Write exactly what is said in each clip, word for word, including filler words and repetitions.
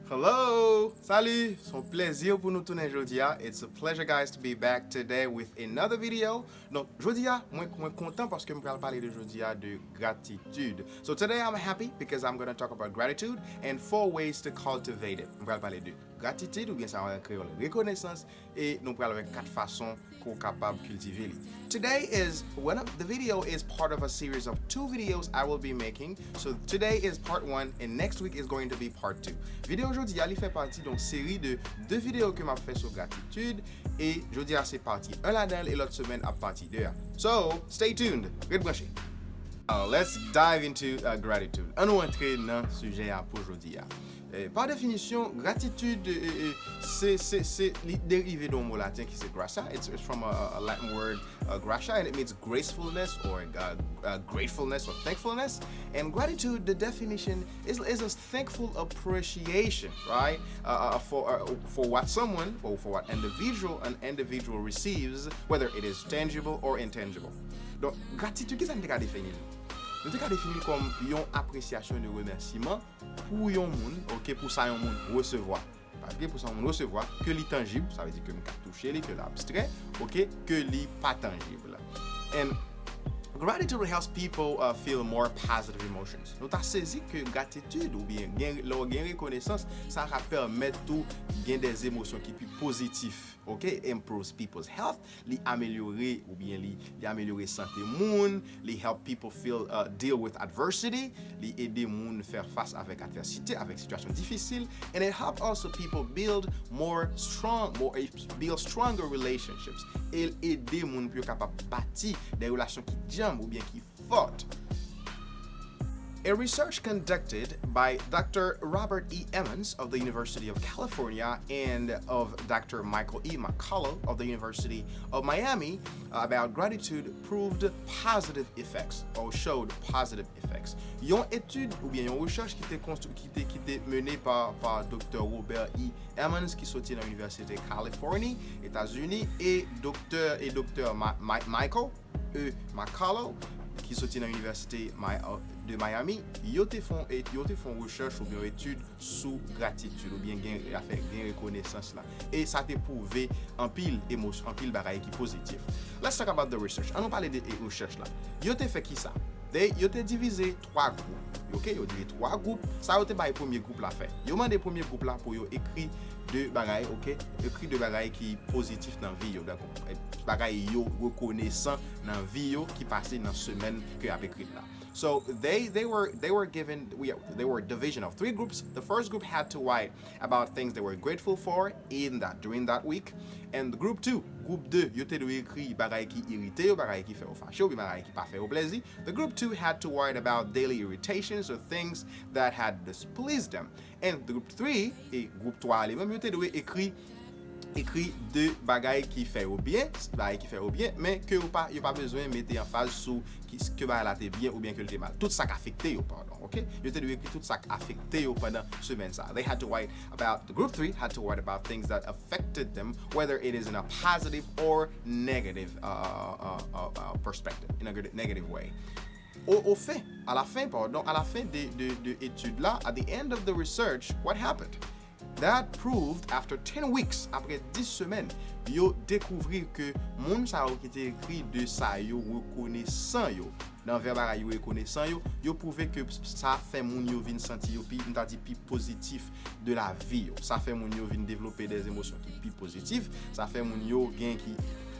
Hello! Salut! Se yon plèzi pou nou tounen jodi a. It's a pleasure, guys, to be back today with another video. Donk, jodi a, mwen, mwen kontan paske m pral pale de jodi a de gratitid. So today I'm happy because I'm gonna talk about gratitude and four ways to cultivate it. M pral pale de gratitid, oubyen sa an kreyòl, rekonesans, e nou pral wè kat fason ke w kapab kiltive li. Today is one of the video is part of a series of two videos I will be making. So today is part one and next week is going to be part two. Videyo jodi a li fè pati yon seri de de videyo ke m ap fè sou gratitid e jodi a se pati un ladan l e lòt semèn ap pati de a. So, stay tuned, ret branche. Uh, let's dive into uh, gratitude. Ann nou antre nan sijè a pou jodi a. Eh, pa definisyon, gratitid eh, eh, se se se li derive de yon mo laten ki se gratia. It's, it's from a, a Latin word uh, gratia, and it means gracefulness or uh, uh, gratefulness or thankfulness. And gratitude, the definition is is a thankful appreciation, right? Uh, uh, for uh, for what someone, for for what individual, an individual receives, whether it is tangible or intangible. Donk, gratitid, ki sa n te ka defini l? Nou te ka defini l kòm yon apresyasyon de remèsiman pou yon moun, ok, pou sa yon moun resevwa. Paske pou sa yon moun resevwa, ke li tanjib, sa vle di ke m ka touche li, ke l abstrè, ok, ke li pa tanjib. And gratitude helps people uh, feel more positive emotions. Nou ta sezi ke gratitid oubyen gen, lè w gen rekonesans, sa ka pèmèt ou gen de emosyon ki pi pozitif. Ok, improves people's health, li amelyore oubyen li, li amelyore sante moun, li help people feel uh, deal with adversity, li ede moun fè fas avèk advèsite, avèk sitiyasyon difisil, and it help also people build more strong, more build stronger relationships. E l ede moun pou yo kapab bati de relasyon ki djanm oubyen ki fòt. A research conducted by Doctor Robert E. Emmons of the University of California and of Doctor Michael E. McCullough of the University of Miami about gratitude proved positive effects or showed positive effects. Yon etid oubyen yon rechèch ki te konstwi, ki te, ki te mennen pa, pa Doktè Robert E. Emmons ki soti nan Inivèsite Californie, Etazini, e Doktè, e Doktè Ma, Ma, Michael E. McCullough, ki soti nan Inivèsite Mi, de Miami, yo te fè yon, yo te fè yon rechèch oubyen yon etid sou gratitid oubyen gen, afè, gen rekonesans la. E sa te pwouve anpil emosyon, anpil bagay ki pozitif. Let's talk about the research. Ann nou pale de e, rechèch la. Yo te fè ki sa? They, yo te divize twa gwoup. Ok, yo divize twa gwoup. Sa yo te bay premye gwoup la fè. Yo mande premye gwoup la pou yo ekri de bagay, ok? Ekri de bagay ki pozitif nan vi yo. Donk, bagay yo rekonesan nan vi yo ki pase nan semèn ke y ap ekri la. So they they were they were given we they were a division of three groups. The first group had to write about things they were grateful for in that during that week. And group two, gwoup de, yo te dwe ekri bagay ki irite yo, bagay ki fè yo fache, oubyen bagay ki pa fè yo plezi. The group two had to write about daily irritations or things that had displeased them. And group three, e gwoup twa a li menm, yo te dwe ekri ekri de bagay ki fè yo byen, bagay ki fè yo byen, men ke yo pa, yo pa bezwen mete anfaz sou ki, ke bagay la te byen oubyen ke l te mal. Tout sa k afekte yo, padon, ok? Yo te dwe ekri tout sa k afekte yo pandan semèn sa. They had to write about, the group three had to write about things that affected them, whether it is in a positive or negative uh, uh, uh, uh, perspective, in a good, negative way. Au, au fin, à la fin, pardon, à la fin de, de, de étude là, at the end of the research, what happened? That proved after ten weeks, apre dis semèn, yo dekouvri ke moun sa yo ki te ekri de sa yo rekonesan yo, nan vè bagay yo rekonesan yo, yo pwouve ke sa fè moun yo vin santi yo pi, m ta di pi pozitif de la vi yo. Sa fè moun yo vin devlope de emosyon ki pi pozitif, sa fè moun yo gen ki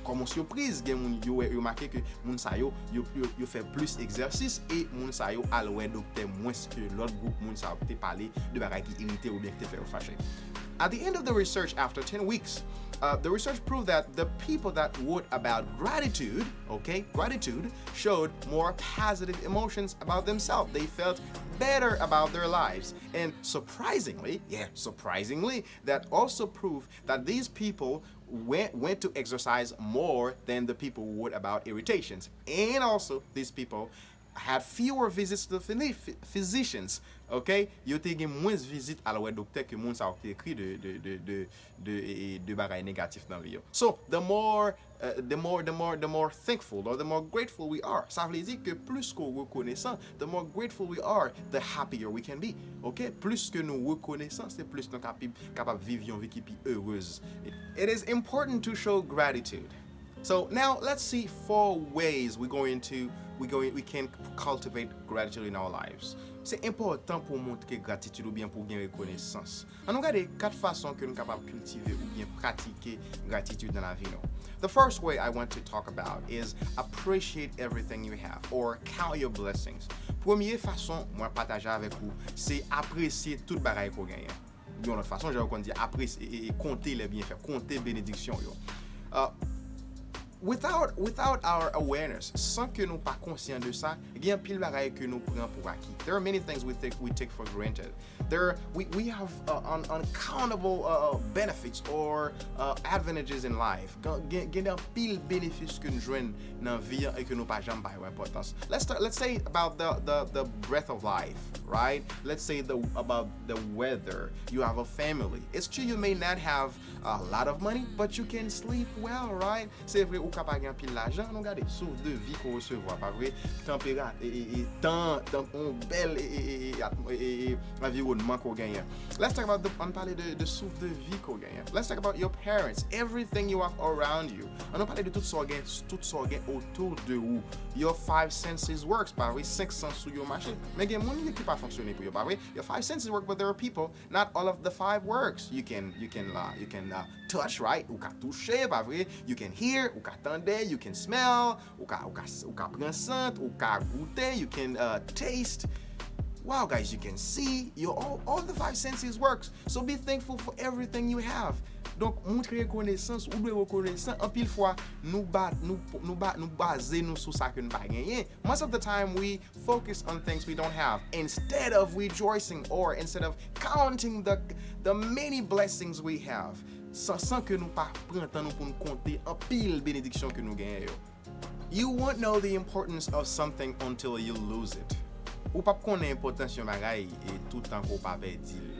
kòm yon sipriz, gen moun yo wè, yo make ke moun sa yo, yo, yo, yo fè plis egzèsis e moun sa yo al wè doktè mwens ke lòt gwoup moun sa yo ki te pale de bagay ki irite oubyen ki te fè yo fache. At the end of the research, after ten weeks, uh, the research proved that the people that wrote about gratitude, okay, gratitude, showed more positive emotions about themselves. They felt better about their lives. And surprisingly, yeah, surprisingly, that also proved that these people went, went to exercise more than the people who wrote about irritations. And also, these people had fewer visits to the physicians, ok? Yo te gen mwens vizit al wè doktè ke moun sa yo te ekri de, de, de, de, de, e, e, de bagay negatif nan vi yo. So, the more, uh, the more, the more, the more thankful or the more grateful we are. Sa vle di ke plis ke w rekonesan, the more grateful we are, the happier we can be. Ok? Plis ke nou rekonesan, se plis nou kapab, kapab viv yon vi ki pi erez. It is important to show gratitude. So now let's see four ways we're going to we going we can cultivate gratitude in our lives. Se enpòtan pou w montre gratitid oubyen pou w gen rekonesans. Ann nou gade kat fason ke nou kapab kiltive oubyen pratike gratitid nan lavi nou. The first way I want to talk about is appreciate everything you have or count your blessings. Premye fason mwen pataje avèk ou, se apresye tout bagay ke w genyen. Yon lòt fason, jan yo konn di, apresye e, e, e konte lè byenfè, konte benediksyon yo. Uh, without, without our awareness, san ke nou pa konsyan de sa, gen anpil bagay ke nou pran pou aki. There are many things we take, we take for granted. There, we, we have uh, un, uncountable uh, benefits or uh, advantages in life. Gen, gen, gen anpil benefis ke nou jwenn nan vi an e ke nou pa janm ba yo enpòtans. Let's, ta- let's say about the, the, the breath of life, right? Let's say the, about the weather. You have a family. It's true you may not have a lot of money, but you can sleep well, right? Se vre, ou ka pa gen anpil lajan, nou gade souf de vi ke w resevwa, pa vre? Tanpera, e, e, e, tan, tan, yon bèl e, e, e, e, atm- e, e, e, anviwònman ke w genyen. Let's talk about the, ann pale de, de souf de vi ke w genyen. Let's talk about your parents, everything you have around you. Ann nou pale de tout sa w gen, tout sa w gen autour de ou. Your five senses works, pa vre? Senk sans ou yo mache. Men gen moun ki pa fonksyone pou yo, pa vre? Your five senses work, but there are people, not all of the five works. You can, you can, uh, you can uh, touch, right? Ou ka touche, pa vre? You can hear, ou ka tande, you can smell, ou ka, ou ka, ou ka pran sant, ou ka goute, you can uh, taste. Wow, guys, you can see. Your all, all the five senses works. So be thankful for everything you have. Donk, montre rekonesans, ou dwe rekonesan. Anpil fwa, nou ba, nou, nou ba, nou baze nou sou sa ke nou pa genyen. Most of the time, we focus on things we don't have instead of rejoicing or instead of counting the, the many blessings we have. San, san ke nou pa pran tan nou pou nou konte anpil benediksyon ke nou genyen yo. You won't know the importance of something until you lose it. Ou p ap konnen enpòtans yon bagay e toutan ke w pa pèdi l.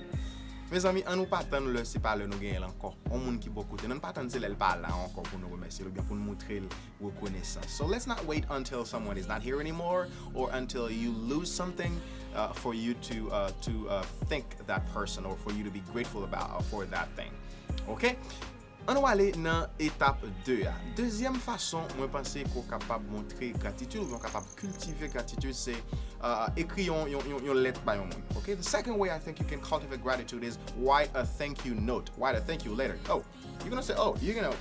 Mezanmi, ann nou pa tann lè se pa lè nou genyen l ankò. Yon moun ki bò kote n, ann pa tann se lè l pa la ankò pou nou remèsye l oubyen pou nou montre l rekonesans. So let's not wait until someone is not here anymore or until you lose something uh, for you to, uh, to uh, thank that person or for you to be grateful about uh, for that thing. Ok? Ann nou ale nan etap de a. Dezyèm fason mwen panse ke w kapab montre gratitid oubyen w kapab kiltive gratitid se uh, ekri yon, yon, yon, yon lèt ba yon moun. Ok? The second way I think you can cultivate gratitude is write a thank you note, write a thank you letter. Oh, you're gonna say, oh, you're gonna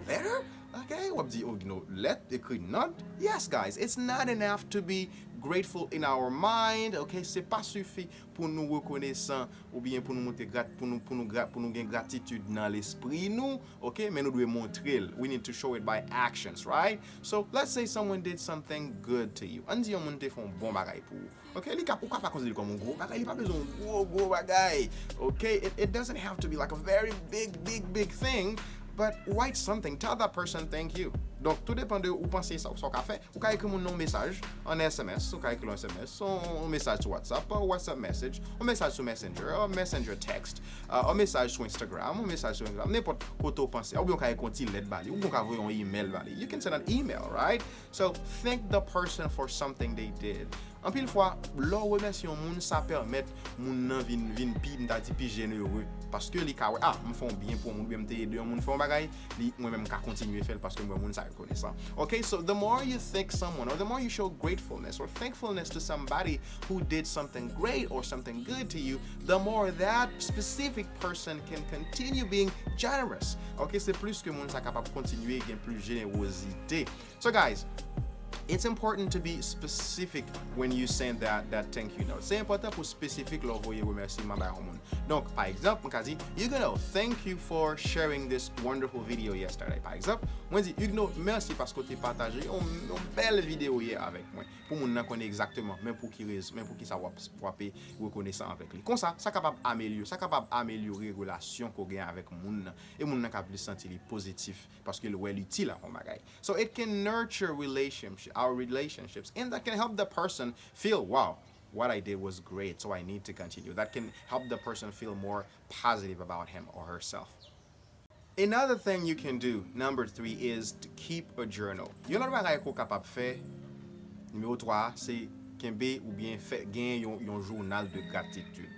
letter? Ok, w ap di, oh, you know, lèt, ekri note. Yes, guys, it's not enough to be grateful in our mind. Ok, se pa sifi pou nou rekonesan oubyen pou nou montre grat, pou nou, pou nou, gra, pou nou gen gratitid nan lespri nou. Ok, men nou dwe montre l. We need to show it by actions, right? So, let's say someone did something good to you. Ann di yon moun te fè yon bon bagay pou ou. Ok, li ka, ou ka pa konsidere l kòm yon gwo bagay, li pa bezwen yon gwo, gwo bagay. Ok, it, it doesn't have to be like a very big, big, big thing, but write something, tell that person thank you. Donk, tou depan de ou panse sa, sa w ka fè. Ou ka ekri moun nan yon mesaj, an S M S, ou ka ekri l an S M S, yon, yon mesaj sou WhatsApp, yon WhatsApp message, yon mesaj sou Messenger, yon Messenger text, uh, yon mesaj sou Instagram, yon mesaj sou Instagram, nenpòt kote w panse, oubyen w ka ekri yon ti lèt ba li, oubyen w ka voye yon email ba li. You can send an email, right? So, thank the person for something they did. Anpil fwa, lè w remèsye yon moun, sa pèmèt moun nan vin, vin pi, m ta di, pi jenere. Paske li ka wè, ah, m fè yon byen pou yon moun, oubyen m te ede yon moun fè yon bagay, li, mwen menm m ka kontinye fè l paske m wè moun sa rekonesan. Ok, so the more you thank someone, or the more you show gratefulness or thankfulness to somebody who did something great or something good to you, the more that specific person can continue being generous. Ok, se plis ke moun sa kapab kontinye gen plis jenerozite. So guys, it's important to be specific when you send that, that thank you note. Se enpòtan pou espesifik lè w voye remèsiman bay yon moun. Donk, pa egzanp, mwen ka di, Huguenot, thank you for sharing this wonderful video yesterday. Pa egzanp, mwen di, Huguenot, mèsi paske w te pataje yon, yon bèl videyo yè avèk mwen. Pou moun nan konnen egzakteman men pou ki rezon, men pou ki sa w ap, w ap rekonesan avèk li. Konsa, sa kapab amelyore, sa kapab amelyore relasyon ke w gen avèk moun nan. E moun nan ka plis santi li pozitif paske l wè l itil a yon bagay. So it can nurture relationship. our relationships, and that can help the person feel, wow, what I did was great, so I need to continue. That can help the person feel more positive about him or herself. Another thing you can do, number three, is to keep a journal. Yon lòt bagay ke w kapab fè, nimewo twa, se kenbe oubyen fè gen yon, yon jounal de gratitude.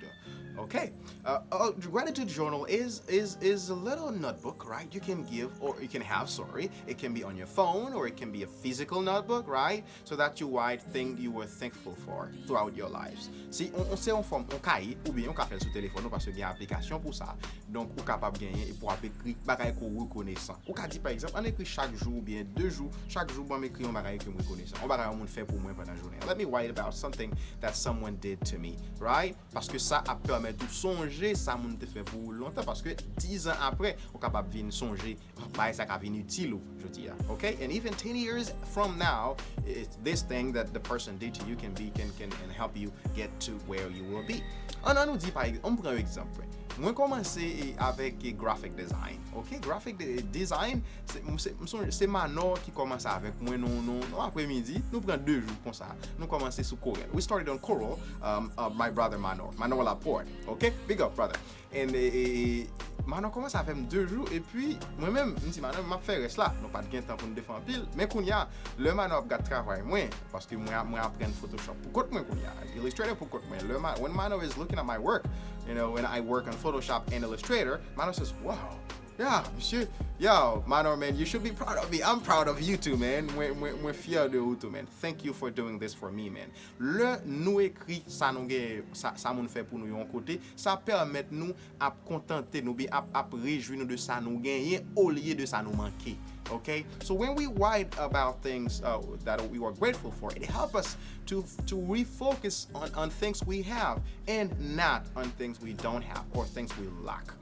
Okay? Uh, a gratitude journal is is is a little notebook, right? You can give or you can have, sorry. It can be on your phone or it can be a physical notebook, right? So that you write thing you were thankful for throughout your lives. Si on, on se yon fòm, on kaye, oubyen yon ka fè l sou telefòn ou paske gen aplikasyon pou sa. Donk ou kapab genyen epi w ap ekri bagay ke w rekonesan. Ou ka di pa egzanp, ann ekri chak jou oubyen de jou, chak jou ban m ekri yon bagay ke m rekonesan. Yon bagay yon moun fè pou mwen pandan jounen. Let me write about something that someone did to me, right? Paske sa ap pèmèt ou sonje sa moun te fè pou ou lontan. Paske diz an apre, ou kapab vin sonje bagay sa ka vin itil ou jodi a. Okay? And even ten years from now, it's this thing that the person did to you can be can can and help you get to where you will be. An an nou di pa egzanp, m pran yon egzanp. Mwen kòmanse eh, avèk eh, graphic design. Okay? Graphic de- design, se m- se- m sonje- se Manor ki kòmanse avèk mwen non non non apremidi, nou pran de jou konsa. Nou kòmanse sou Corel. We started on Corel, um, uh, my brother Manor, Manor Laporte. Okay? Big up, brother. And eh, eh, eh, Manor kòmanse avè m de jou, epi mwen menm, m di Manor, m ap fè rès la. Nou pa t gen tan pou n te fè anpil. Men kounye a, lè Manor ap gad travay mwen, paske mwen, mwen aprann Photoshop pou kont mwen kounye a, Illustrator pou kont mwen. Lè Ma- when Manor is looking at my work, you know, when I work on Photoshop and Illustrator, Manor says, wow, yeah, monsieur, yo, Manor, man, you should be proud of me. I'm proud of you too, man. Mwen, mwen, mwen fyè de ou tou, man. Thank you for doing this for me, man. Lè nou ekri sa nou gen, sa, sa moun fè pou nou yon kote, sa pèmèt nou ap kontante nou, byen ap, ap rejwi nou de sa nou genyen olye de sa nou manke. Okay? So when we write about things uh, that we are grateful for, it helps us to, to refocus on, on things we have and not on things we don't have or things we lack.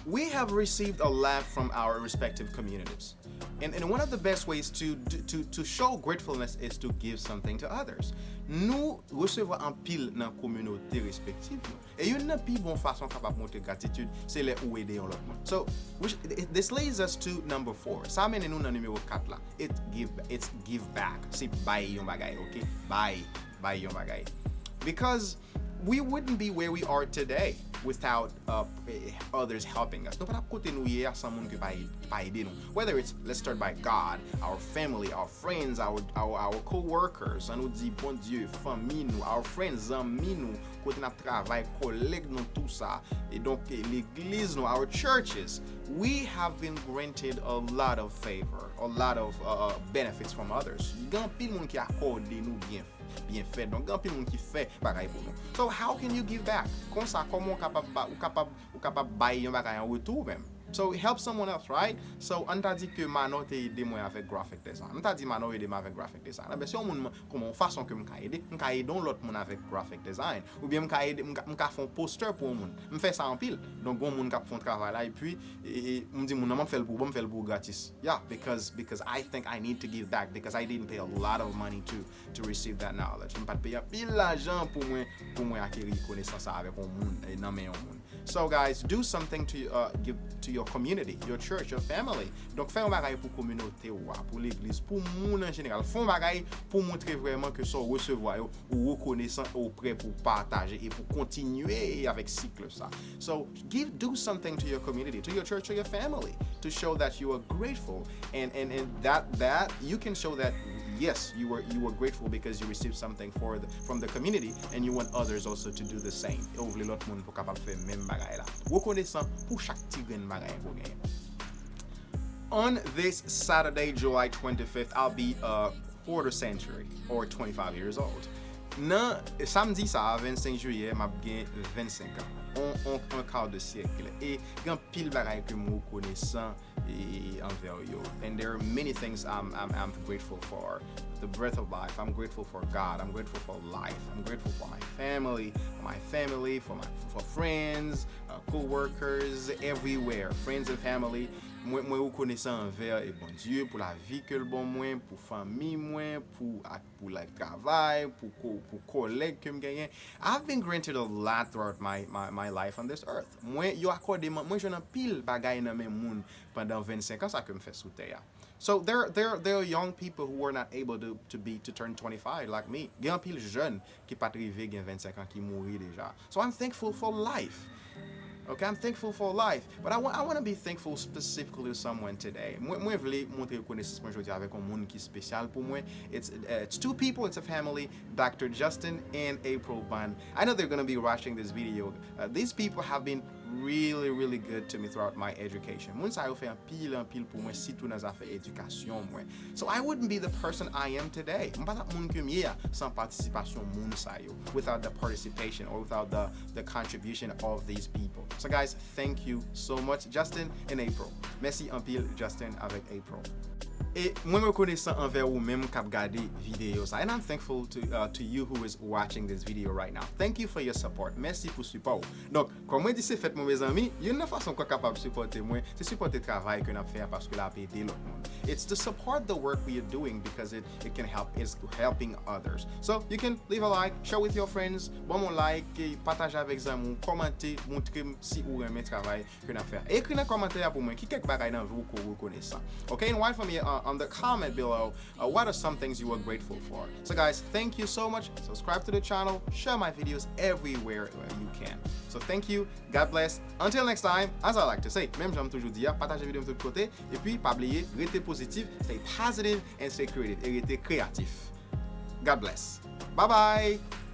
We have received a lot from our respective communities. And, and one of the best ways to, to, to show gratefulness is to give something to others. Nou resevwa anpil nan kominote respektif nou. E youn nan pi bon fason kapab montre gratitid, se lè ou ede yon lòt moun. So, which, this leads us to number four. Sa mennen nou nan nimewo kat la. It give, it's give back. Se bay yon bagay, okay? Bay, bay yon bagay. Because we wouldn't be where we are today without uh, eh, others helping us. Nou pa t ap kote nou ye a san moun ki pa ede, pa ede nou. Whether it's, let's start by God, our family, our friends, our, our, our co-workers, an nou di Bondye, fanmi nou, our friends, zanmi nou, kote n ap travay, kòlèg nou, tou sa. E donk, eh, legliz nou, our churches, we have been granted a lot of favor, a lot of uh, uh, benefits from others. Gen anpil moun ki akòde nou byen byen fèt. Donk, gen anpil moun ki fè bagay pou nou. So, how can you give back? Konsa, kòman ou kapab, ba- ou kapab, ou kapab bay yon bagay an retou menm? So, help someone else, right? So, ann ta di ke Manor te ede mwen avèk graphic design. Ann ta di Manor ede mwen avèk graphic design. Anben, se yon moun, kòman, yon fason ke m ka ede, m ka ede yon lòt moun avèk graphic design. Oubyen m ka ede, m ka, m ka fè yon poster pou yon moun. M fè sa anpil. Donk, yon moun k ap fè yon travay la, epi, e, e, m di moun nan, m ap fè l pou ou, ban m fè l pou ou gratis. Yeah, because, because I think I need to give back, because I didn't pay a lot of money to to receive that knowledge. M pa t peye anpil lajan pou mwen, pou mwen akeri konesans sa avèk yon moun, eh, nan men yon moun. So guys, do something to uh, give to your community, your church, your family. Donk fè yon bagay pou kominote w a, pou legliz, pou moun an jeneral. Fè yon bagay pou montre vrèman ke sa w resevwa yo, ou rekonesan e ou prè pou pataje e pou kontinye avèk sik sa. So give, do something to your community, to your church, to your family, to show that you are grateful, and and and that that you can show that yes, you were you were grateful because you received something for the, from the community, and you want others also to do the same. E ou vle lòt moun pou kapab fè menm bagay la. Rekonesan pou chak ti grenn bagay ke w genyen. On this Saturday, July twenty-fifth, I'll be a quarter century or twenty-five years old. Nan samdi sa a, vennsenk jiyè, m ap gen vennsenk an. On, on, on quart de siècle. E gen anpil bagay ke m rekonesan e, anvè yo. And there are many things I'm, I'm, I'm grateful for. The breath of life. I'm grateful for God. I'm grateful for life. I'm grateful for my family, for my family, for my for friends, uh, co-workers, everywhere, friends and family. Mwen, mwen rekonesan anvè e Bondye pou lavi ke l ban mwen, pou fanmi mwen, pou ak pou lè travay, pou ko, pou kòlèg ke m genyen. I've been granted a lot throughout my, my, my life on this earth. Mwen, yo akòde mwen, mwen jwenn anpil bagay nan men moun pandan vennsenk an sa ke m fè sou tè a. So there, there, there are young people who were not able to, to be to turn twenty-five like me. Gen anpil jèn ki pa t rive gen twenty-five an ki mouri deja. So I'm thankful for life. Okay, I'm thankful for life. But I want, I want to be thankful specifically to someone today. Mwen, mwen vle montre rekonesans mwen jodi avèk yon moun ki espesyal pou mwen. It's, uh, it's two people, it's a family, Doctor Justin and April Ban. I know they're going to be watching this video. Uh, these people have been really, really good to me throughout my education. Moun sa yo fè anpil, anpil pou mwen, sitou nan zafè edikasyon mwen. So I wouldn't be the person I am today. M pa t ap moun ke m ye a san patisipasyon moun sa yo, without the participation or without the, the contribution of these people. So guys, thank you so much, Justin and April. Mèsi anpil, Justin avèk April. E mwen rekonesan anvè ou menm k ap gade videyo sa. And I'm thankful to, uh, to you who is watching this video right now. Thank you for your support. Mèsi pou sipò ou. Donk, kòm mwen di, se fèt mwen, mezanmi, youn nan fason ke w kapab sipòte mwen, se sipòte travay ke n ap fè a, paske l ap ede lòt moun. It's to support the work we are doing because it, it can help, it's helping others. So, you can leave a like, share with your friends, ban m yon like, e pataje avèk zanmi w, kòmante, montre m si ou renmen travay ke n ap fè a. Ekri nan kòmantè a pou mwen ki kèk bagay nan vi w ke w rekonesan. Okay, and write for me, uh, on the comment below, uh, what are some things you are grateful for. So guys, thank you so much. Subscribe to the channel, share my videos everywhere where you can. So thank you, God bless. Until next time, as I like to say, menm jan m toujou di a, pataje videyo m tout kote, epi pa bliye, rete pozitif, stay positive and stay creative, e rete kreyatif. God bless. Bye bye.